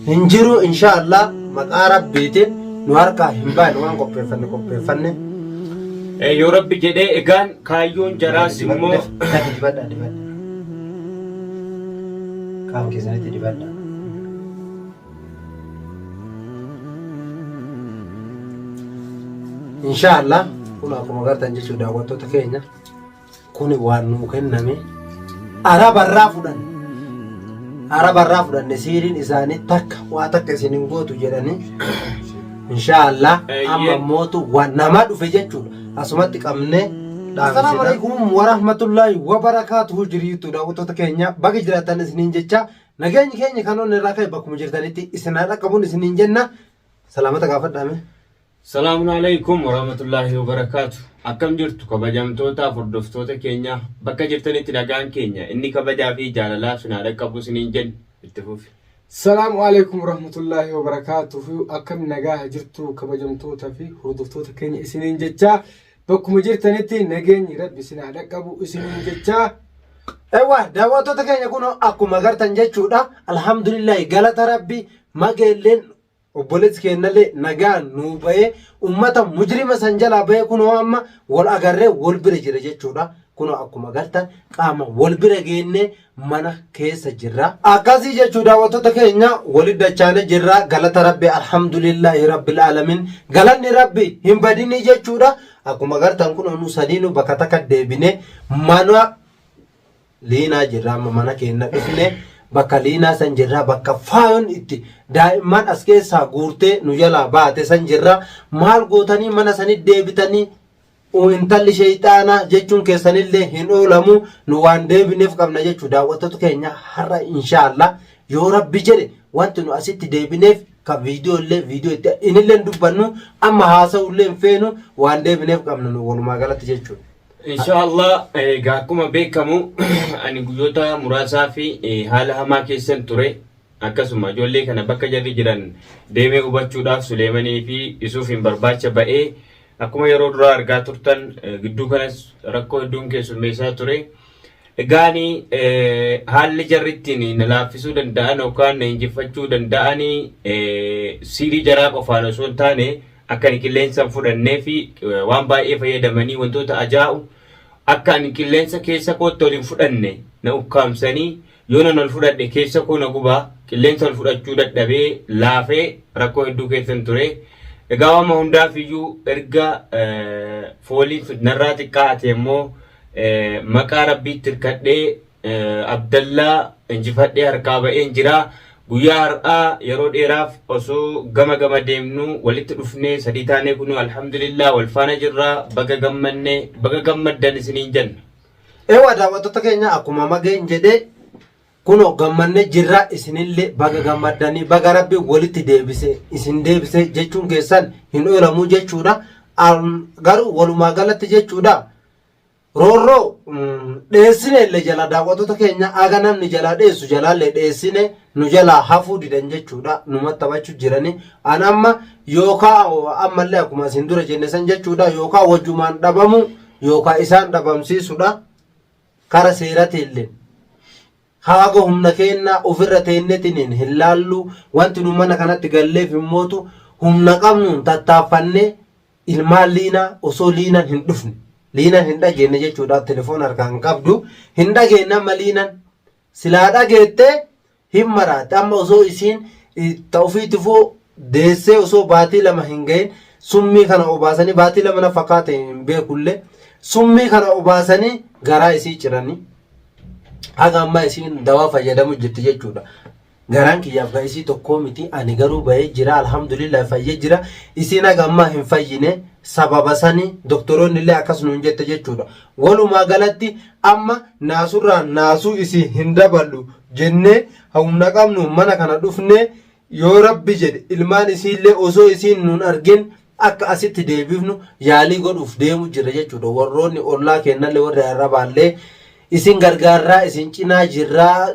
Hin jiru insha Allah maqaa rabbiitiin nu harkaa hin baane waan qopheeffanne qopheeffanne. Yoo rabbi jedhee egaan kaayyoon jaraas immoo Dafii dibadhaa dibadhaa. Qaama keessanitti dibadhaa. Insha Allah kun akkuma agartan jechuudha daawwattoota keenya. Kuni waan nuu kenname arabarraa fudhanne. Arabarraa fudhanne siiriin isaanii takka waa takka isin hin gootu jedhanii inshaallah amma mootu waan nama dhufe jechuudha asumatti qabnee Assalaamu alaikum warahmatullahi wabarakaatuhu jiriitu daawwattoota keenya baga jiraattan isiniin jecha nageenyi keenya kan onni irraa ka'e bakkuma jirtanitti isin haa dhaqqabuun isiniin jenna salaamata gaafadhaame. Salaamun alaikum warahmatullaahi wabarakaatu. Akkam jirtu kabajamtootaaf hordoftoota keenya bakka jirtanitti nagaan keenya inni kabajaa fi jaalalaa isin haa dhaqqabu isiniin jenna itti fufi. Salaamu alaikum warahmatullaahi wabarakaatuhu. Akkam nagaa jirtu kabajamtoota fi hordoftoota keenya isiniin jechaa bakkuma jirtanitti nageenyi rabbi isin haa dhaqqabu isiniin jechaa. Ewa daawwattoota keenya kun akkuma agartan jechuudha. Alhamdulillahi galata rabbi mageelleen Obboleessi keennallee nagaan nuu bahee ummata mujrima san jalaa bahee kunoo amma wal agarree wal bira jira jechuudha. Kunoo akkuma agartan qaama wal bira geennee mana keessa jirra. Akkasii jechuu daawwattoota keenya wali dachaane jirra galata rabbi alhamdulillahi rabbil alamin galanni rabbi hin badinii jechuudha. Akkuma agartan kunoo nu sadiinuu bakka takka deebinee mana Liinaa jirra amma mana keenna dhufne bakka liinaa san jirra bakka faayoon itti daa'imman as keessaa guurtee nu jalaa baate san jirra maal gootanii mana sanit deebitanii intalli sheeyxaanaa jechuun keessanillee hin oolamu nu waan deebineef qabna jechuu daawwattoota keenya har'a inshaallah yoo rabbi jedhe wanti nu asitti deebineef ka viidiyoo illee viidiyoo itti inillee hin dubbannu amma haasa'u illee hin feenu waan deebineef qabna nu walumaa galatti jechuudha. Inshaallah egaa akkuma beekamu ani guyyoota muraasaa fi haala hamaa keessan ture akkasuma ijoollee kana bakka jarri jiran deemee hubachuudhaaf Suleemanii fi Isuufiin barbaacha ba'ee akkuma yeroo duraa argaa turtan gidduu kanas rakkoo hedduun keessummeessaa ture. Egaani haalli jarri ittiin na laaffisuu danda'an yookaan na injifachuu danda'an siirii jaraa qofaan osoo hin taane akka ani qilleensa hin fudhannee fi waan baay'ee fayyadamanii wantoota ajaa'u akka ani qilleensa keessa kootti ol hin fudhanne na ukkaamsanii yoo nan ol fudhadhe keessa koo na gubaa qilleensa ol fudhachuu dadhabee laafee rakkoo hedduu keessan ture. Egaa waama hundaaf iyyuu erga fooliin sun narraa xiqqaate immoo maqaa rabbiitti hirkadhee Abdallaa injifadhee harkaa ba'een jira. Guyyaa har'aa yeroo dheeraaf osoo gama gama deemnu walitti dhufnee sadii taanee kunuu alhamdulillah wal faana jirra. Baga gammanne baga gammaddan isiniin jenna. Ewa daawwattoota keenya akkuma mageen jedhee kunoo gammanne jirra isinillee baga gammaddanii baga rabbi walitti deebise isin deebise jechuun keessan hin oolamuu jechuudha. Garuu walumaa galatti jechuudha. Roorroo dheessine illee jala daawwattoota keenya aga namni jalaa dheessu jalaallee dheessine nu jalaa hafuu didan jechuudha numa taphachuu jirani an amma yookaa ammallee akkuma isin dura jenne san jechuudha yookaa wajjumaan dhabamu yookaa isaan dhabamsiisudha kara seeratiillee haga humna keennaa ofirra teennetiniin hin laallu wanti nu mana kanatti galleef immootu humna qabnuun tattaaffannee Ilmaan liinaa osoo liinan hin dhufne liinan hin dhageenne jechuudha telefoon harkaa hin qabdu hin dhageenne amma liinan silaa dhageette hin maraatte amma osoo isiin ta ofiitifuu deessee osoo baatii lama hin gahin summii kana obaasanii baatii lama na fakkaate hin beekullee summii kana obaasanii garaa isii ciranii haga ammaa isiin dawaa fayyadamu jirti jechuudha. Garaan kiyyaaf ka isii tokkoo miti ani garuu bahee jira alhamdulillah fayyee jira isiin haga ammaa hin fayyine sababa sani doktoroonni illee akkas nuun jette jechuudha walumaa galatti amma naasurraa naasuu isii hin daballu jennee humna qabnu mana kana dhufnee yoo rabbi jedhe ilmaan isiillee osoo isiin nuun argin akka asitti deebifnu yaalii godhuuf deemu jira jechuudha warroonni ollaa keennallee warri arrabaallee isin gargaarraa isin cinaa jirraa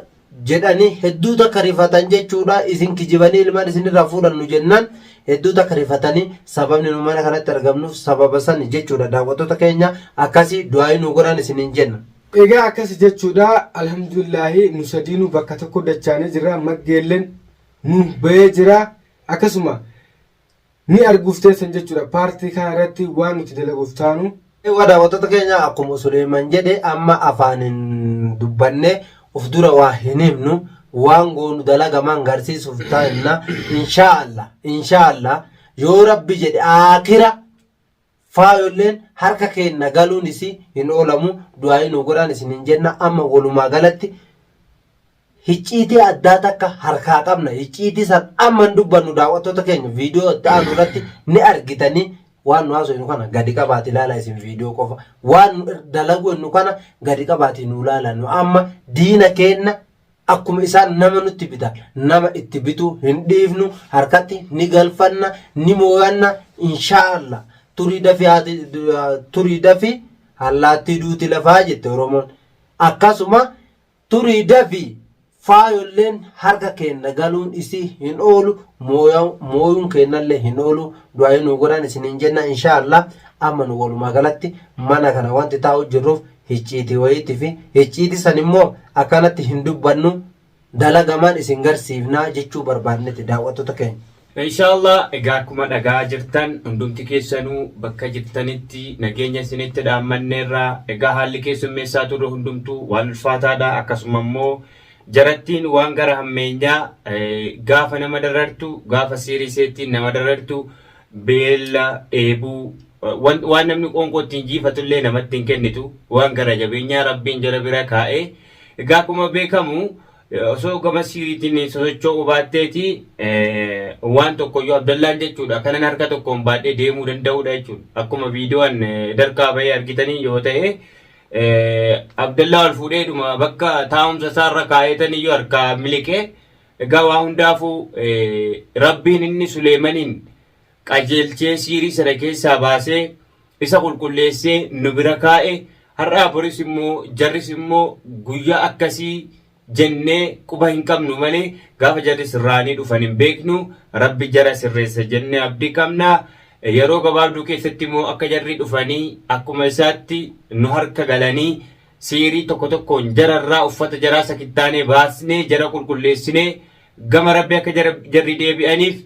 jedhanii hedduu takka rifatan jechuudha isin kijibanii ilmaan isinirraa fuudhannu jennaan hedduu takka rifatanii sababni nu mana kanatti argamnuuf sababa sani jechuudha daawwattoota keenya akkasii du'aayii nu godhaan isiniin jenna. Egaa akkas jechuudha alhamdulillaahi nu sadiinuu bakka tokko dachaanee jirra maggeelleen nu bahee jira. Akkasuma ni arguuf teessan jechuudha paartii kana irratti waan nuti dalaguuf taanu. Ewa daawwattoota keenya akkuma Suleeman jedhe amma afaanin dubbanne of dura waa hin himnu waan goonu dalagamaan garsiisuuf taanna inshaallah inshaallah yoo rabbi jedhe aakira faayolleen harka keenna galuun isii hin oolamu du'aa'ii nu godhaan isin hin jenna amma walumaa galatti Hicciitii addaa takka harkaa qabna. Hicciitii san amma hin dubbannu daawwattoota keenya viidiyoo itti aanu irratti ni argitanii waan nu haasofnu kana gadi qabaati ilaala isin viidiyoo qofa. Waan nu dalaguu jennu kana gadi qabaati nu ilaala. Nu amma diina keenna akkuma isaan nama nutti bitan nama itti bituu hin dhiifnu harkatti ni galfanna ni mooyanna inshaallah. Turii dafii haati turii dafii allaattii duuti lafaa jette Oromoon. Akkasuma Turii dafi faayolleen harka keenna galuun isii hin oolu mooyuun keennallee hin oolu du'aayii nuu godhaan isiniin jenna inshaallah amma nu walumaa galatti mana kana wanti taa'u jirruuf hicciitii wayiitii fi hicciitii san immoo akkanatti hin dubbannu dalagamaan isin garsiifnaa jechuu barbaadneti daawwattoota keenya. Inshallah egaa akkuma dhaga'aa jirtan hundumti keessanuu bakka jirtanitti nageenya isinitti dhaammanneerra. Egaa haalli keessummeessaa turre hundumtuu waan ulfaataadha. Akkasuma immoo jarattiin waan gara hammeenyaa gaafa nama darartu gaafa siirii iseettiin nama darartu beela dheebuu waan namni qoonqoo ittiin jiifatullee namatti hin kennitu waan gara jabeenyaa rabbiin jara bira kaa'ee egaa akkuma beekamu Osoo gama siiriitiin sosocho'uu baatteeti waan tokkoyyuu Abdallaan jechuudha kanan harka tokkoon baadhee deemuu danda'udha jechuudha. Akkuma viidiyoon darkaa bahee argitanii yoo ta'e Abdallaa ol fuudheedhuma bakka taa'umsa isaarra kaa'eetaniyyuu harkaa miliqee egaa waa hundaafuu rabbiin inni Suleemaniin qajeelchee siirii sana keessaa baasee isa qulqulleessee nu bira kaa'e har'aa boris immoo jarris immoo guyyaa akkasii jennee quba hin qabnu malee gaafa jarri sirraanii dhufan hin beeknu rabbi jara sirreessa jennee abdii qabna yeroo gabaabduu keessatti immoo akka jarri dhufanii akkuma isaatti nu harka galanii siirii tokko tokkoon jararraa uffata jaraa sakittaanee baasnee jara qulqulleessinee gama rabbi akka jarri deebi'aniif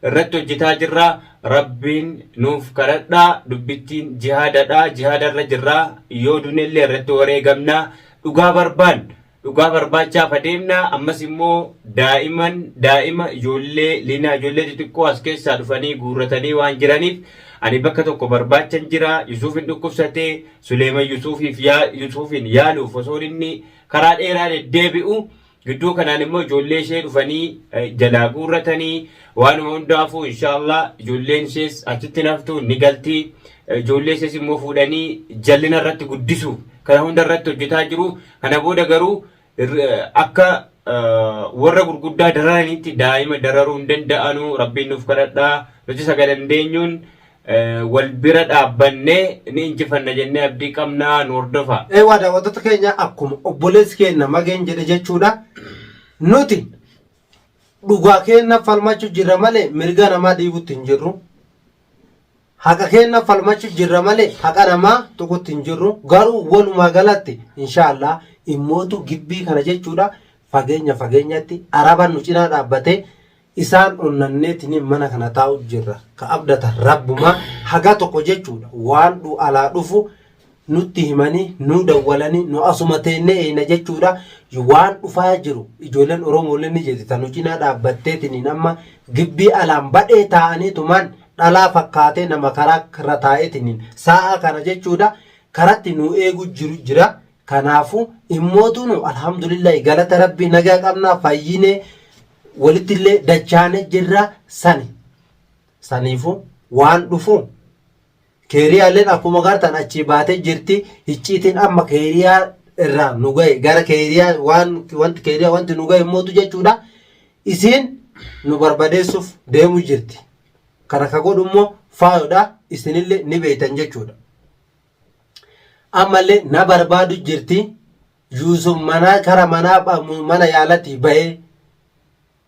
irratti hojjetaa jirra rabbiin nuuf kadhadhaa dubbittiin jihaadadha jihaadarra jirra yoo dunellee irratti wareegamna dhugaa barbaan dhugaa barbaachaaf adeemna ammas immoo daa'iman daa'ima ijoollee linaa ijoollee xixiqqoo as keessaa dhufanii guurratanii waan jiraniif ani bakka tokko barbaachan jira Yusuufin dhukkubsatee Suleeman Yusuufiif yaa Yusuufin yaaluuf osoo inni karaa dheeraa deddeebi'u Gidduu kanaan immoo ijoollee ishee dhufanii jalaa guurratanii waanuma hundaafuu inshaallah ijoolleen ishees achitti naftu ni galti. Ijoollee ishees immoo fuudhanii jallina irratti guddisuuf kana hunda irratti hojjetaa jiru. Kana booda garuu akka warra gurguddaa dararanitti daa'ima dararuu hin danda'anu rabbiin nuuf kadhadhaa nuti saga dandeenyuun wal bira dhaabbannee ni injifanna jennee abdii qabna nu hordofa. Eewaa daawwattoota keenya akkuma obboleessi keenya mageen jedhe jechuudha. Nuti dhugaa keenya falmachuu jirra malee mirga namaa dhiibutti hin jirru. Haqa keenya falmachuu jirra malee haqa namaa tuqutti hin jirru. Garuu walumaa galatti inshaallah immootu gibbii kana jechuudha fageenya fageenyatti araban nu cinaa dhaabbatee Isaan onnanneetiniin mana kana taa'u jirra. Ka abdatan Rabbuma haga tokko jechuudha. Waan dhu alaa dhufu nutti himanii nu dawwalanii nu asuma teennee eeyna jechuudha. Waan dhufaa jiru ijoolleen Oromoollee ni jirti ta nu cinaa dhaabbatteetiniin amma gibbii alaan badhee taa'anii tumaan dhalaa fakkaatee nama karaa irra taa'eetiniin saa'aa kana jechuudha karatti nu eegu jiru jira. Kanaafuu immootu nu alhamdulillahi galata Rabbii nagaa qabnaa fayyinee walitti illee dachaane jirra sani saniifu waan dhufu keeriyaalleen akkuma gartan achii baatee jirti hicciitiin amma keeriyaa irraa nu gahe gara keeriyaa waan wanti keeriyaa wanti nu gahe mootu jechuudha isiin nu barbadeessuuf deemu jirti kana ka godhu immoo faayodha isinillee ni beektan jechuudha ammallee na barbaadu jirti Yuusuf mana kara manaa mana yaalatii bahee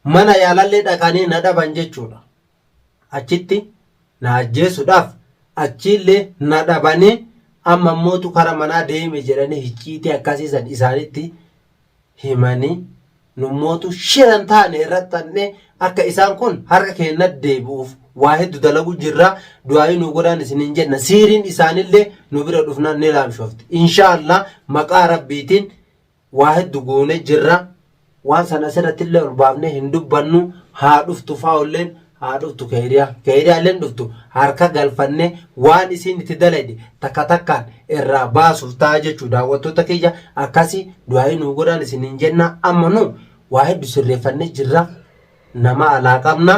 mana yaalallee dhaqanii na dhaban jechuudha. Achitti na ajjeesuudhaaf achiillee na dhabanii amma immootu kara manaa deeme jedhanii hicciitii akkasii san isaanitti himanii Nummootu shiran taane irratti xannee akka isaan kun harka keenya deebi'uuf waa hedduu dalagu jirra. Du'aayii nu godhaan isiniin jenna. Siiriin isaanillee nu bira dhufnaan ni laamshofti. Inshaallah maqaa Rabbiitiin waa heddu goone jirra. Waan sana asirratti illee ol baafnee hin dubbannu. Haa dhuftu faa'olleen, haa dhuftu keeyriyaa. Keeyriyaalleen dhuftu harka galfannee waan isiin itti dalayde takka takkaan irraa baasuuf ta'a jechuu daawwattoota kiyya akkasii du'aayii nuu godhaan isiniin jenna. Amma nu waa heddu sirreeffannee jirra. Nama alaa qabna.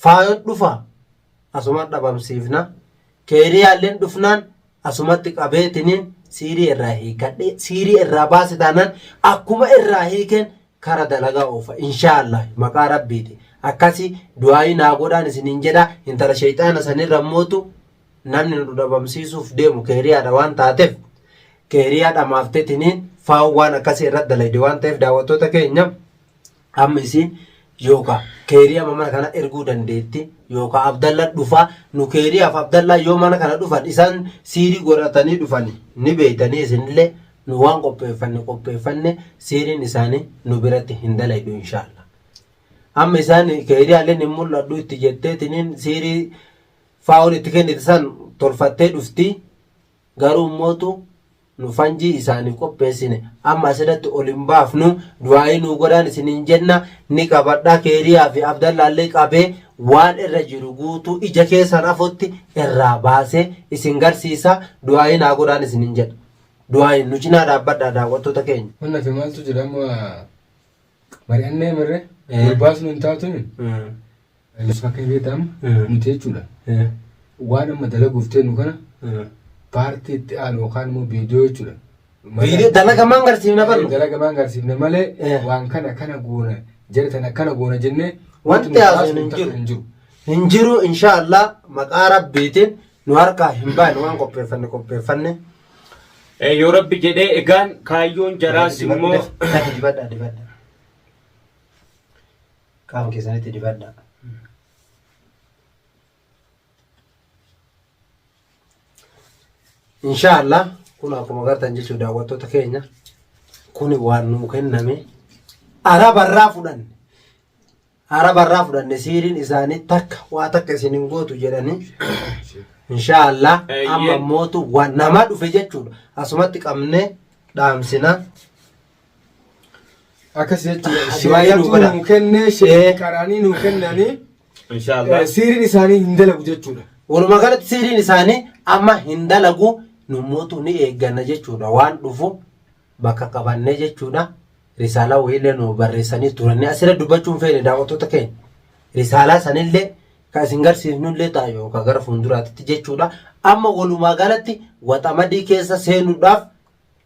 Faayoon dhufa asuma dhabamsiifna. Keeyriyaalleen dhufnaan asumatti qabeetiniin siirii irraa hiikadhee siirii irraa baase taanaan akkuma irraa hiikeen kara dalagaa oofa inshaallah maqaa rabbiiti akkasi du'aayii naa godhaan isiniin jedha intala sheyxaana sanirra mootu namni nu dhabamsiisuuf deemu keeriyaadha waan taateef keeriyaa dhamaaftetiniin faa'u waan akkasii irra dalayde waan ta'eef daawwattoota keenya Amma isiin yookaa keeriyaa mana kana erguu dandeetti yookaa Abdalla dhufaa nu keeriyaaf Abdallaa yoo mana kana dhufan isaan siirii godhatanii dhufan ni beeytanii isinillee nu waan qopheeffanne qopheeffanne siiriin isaanii nu biratti hin dalaydu inshaallah. Amma isaan keeriyaalleen hin mul'adhu itti jetteetiniin siirii faa'oon itti kennite san tolfattee dhufti garuu immootu Nu fanjii isaaniif qopheessine amma asirratti ol hin baafnu du'aa'ii nuu godhaan isiniin jenna ni qabadha keeriyaa fi abdallaallee qabee waan irra jiru guutuu ija keessan afotti irraa baasee isin garsiisa du'aa'ii naa godhaan isiniin jedha du'aa'iin nu cinaa dhaabbadhaa daawwattoota keenya. Wanna fi maaltu jira amma mari'annee mirre wal baasnu hin taatumi. Yusuf akka beektamu nuti jechuudha. Waan amma dalaguuf teenyu kana paartii itti aanu yookaan immoo viidiyoo jechuudha. Viidiyoo dalaga maan garsiifna barnu. Dalaga maan garsiifna malee waan kana kana goona jara tana akkana goona jennee wanti haasofnu hin jiru. hin jiru. Hin jiru inshaallah maqaa rabbiitiin nu harkaa hin baane waan qopheeffanne qopheeffanne. Yoo rabbi jedhee egaan kaayyoon jaraas immoo Dibadhaa dibadhaa. Qaama keessanitti dibadhaa. Inshaallah kun akkuma agartan jechuun daawwattoota keenya kuni waan nuu kenname arabarraa fudhanne arabarraa fudhanne siiriin isaanii takka waa takka isin hin gootu jedhanii inshaallah amma mootu waan nama dhufe jechuudha asumatti qabnee dhaamsina. Akkas jechuudha. Du'aayii nuu Sheekatu godha. nuu kennee sheekni qaraanii nuu kennanii Inshaallah. siiriin isaanii hin dalagu jechuudha. Walumaa galatti siiriin isaanii amma hin dalagu nummootu ni eegganna jechuudha waan dhufu bakka qabannee jechuudha. Risaalaa wayiillee nu barreessanii turanii asirra dubbachuun feene daawwattoota keenya. Risaalaa sanillee kan isin garsiifnullee ta'a yookaan gara fuulduraatti jechuudha. Amma walumaa galatti waxamadii keessa seenuudhaaf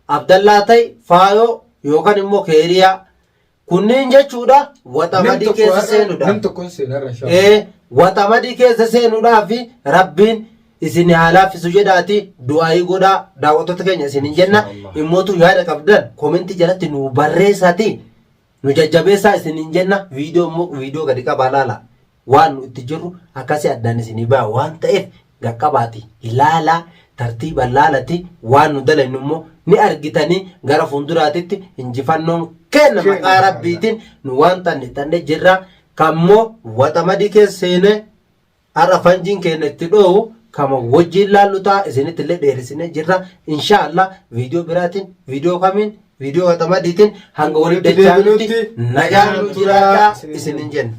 Abdallaa ta'i Faayoo yookaan immoo Keeriyaa kunneen jechuudha waxamadii keessa seenuudhaaf. Nam tokkoon seenarra inshallah. Ee waxamadii keessa seenuudhaaf rabbiin isin haa laaffisu jedhaati du'aayii godhaa daawwattoota keenya isin hin jenna Inshallah. immootu yaada qabdan komentii jalatti nu barreessaati Nu jajjabeessaa isiniin jenna viidiyoo immoo viidiyoo gadi qabaa laala waan nu itti jirru akkasii addaan isinii ba'a waan ta'eef gaqqabaati ilaalaa tartiiban laalati waan nu dalaynu immoo ni argitanii gara fuulduraatitti injifannoon kenna maqaa rabbiitiin nu waan tanne tanne jirra kammoo waxamadii keessa seenee Har'a fanjiin keenya itti dhoohu kama wajjiin laallu ta'a isinitti illee dheeressinee jirra inshaallah viidiyoo biraatiin viidiyoo kamiin viidiyoo qaxamadiitiin hanga walitti Walitti dachaanutti deebinutti nagaan nu jiraadhaa isinin jenna.